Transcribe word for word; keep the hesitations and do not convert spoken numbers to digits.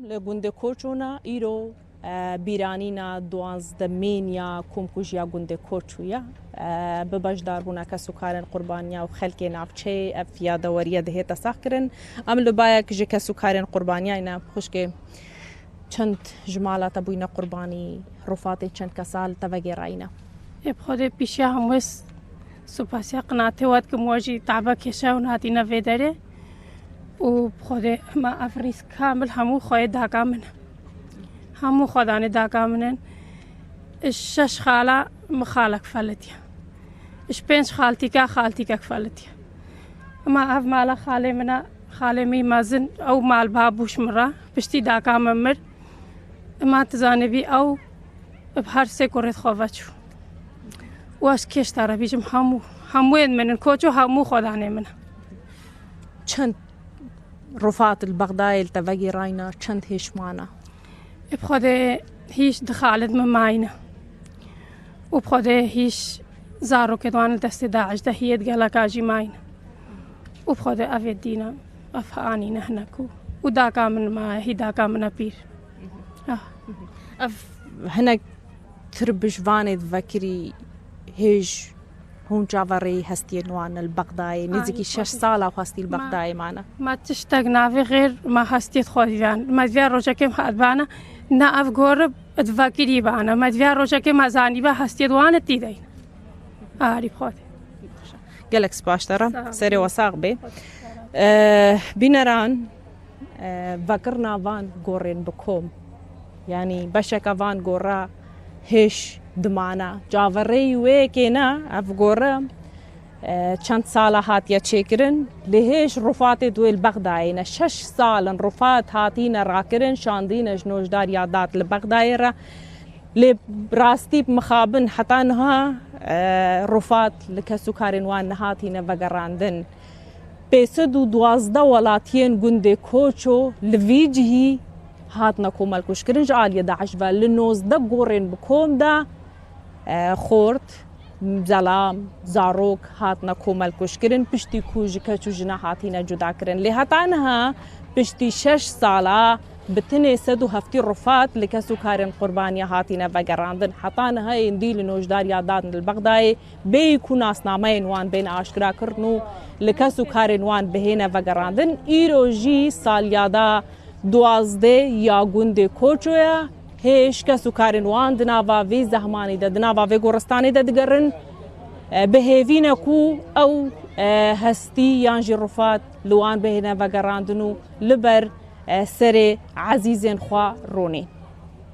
Li gundê Koço ne, îro, e, bîranîna duwazdemîn ya komkujiya gundê Koço ye. E, bi beşdarbûna kes û karên qurbaniya û xelkê navçeyê ev yadeweriye dihête sax kirin. Em li bayek ji kes û karên qurbaniyayê ne, xwişkê çend ji mala te bûyne qurbanî, rufatê çend kesa li te vegêrayîne? Ê bi Xwedê pîşiya hemû s-, supasiya qinatê we dikim, we jî taba kêşa hûn hatîne vê derê. Û bi Xwedê me ev rîsk kamil hemû xweyê daka min e. Hemû xwedanê daka min in. Ji şeş xala min xalek felitiye. Ji pênc xaltîka xaltîkek felitiye. Ema ev mala xalê min e, xalê min mezin, ew mal ba bû ji min re, piştî daka min mir. Ema tu zanibî ew bi her sê kurê xwe veçû. Û ez kêş te re bîjim hemû, hemûyên min in, Koço hemû xwedanê min e. Çend rufat li Bexdayê li te vegêrayne, çend hêş mane? Ê bi Xwedê hîş di xalid min mayne. Û bi Xwedê hîş zarokê wan li destê DAIŞ de hiyê di geleka jî mayne. Û bi Xwedê ev ê dîne, ev anîne hinek û, û daka min maye, hî daka min e pîr. Ah. Ev hinek tir bi ji vanê divekirî hêj hûn çaverêyî hestiyên wan li Bexdayê. Ay, nêzîkî şeş xwedî. Sala hestî li Ma-, Bexdayê mane. Ma tiştek navê xêr, ma hestiyê xwedî van. Ma diviya rojekê me hatbana, na ev gor divekirî bana. Ma diviya rojekê me zanîba hestiyê wan tî deyn. Arî bi Xwedê. Gelek spas te re. Sağ ol. Serê we sax bê. Xwedê. Eh, bîneran, e, vekirina van gorên bi kom. Yanî beşeke van gora hêş dimane. Çaverêyî wê yekê ne, ev gore, e, çend sala hatiye çêkirin. Lê hêş rufatê di wê li Bexdayê ne. Şeş sal in rufat hatîne rakirin, şandîne ji nojdariya DAD li Bexdayê re. Lê rastî bi mixabin heta niha, e, rufat li kes û karên wan nehatîne vegerandin. Pênc sed û duwazdeh welatiyên gundê Koço li vî cihî hatine komelkujkirin ji aliyê DAIŞ ve. Li nozdeh gorên bi kom de, e, xort, zelam, zarok hatine komelkujkirin, piştî ku ji keç û jina hatine cudakirin. Lê heta niha piştî şeş sala bi tenê sed û heftî rufat li kes û karên qurbaniya hatine vegerandin. Heta niha êndî li nojdariya DAD li Bexdayê bêyî ku nasnameyên wan bên aşkira kirin û li kes û karên wan bihêne vegerandin. Îro jî saliyada duwazdeh ya gundê Koço ye. Hêj kes û karên wan di nava vê zehmanî de, di nava vê goristanê de digerin. E, bi hêvî ne ku ew, e, hestî yan jî rufat li wan bihêne vegerandin û li ber, e, serê ezîzên xwe ronîn.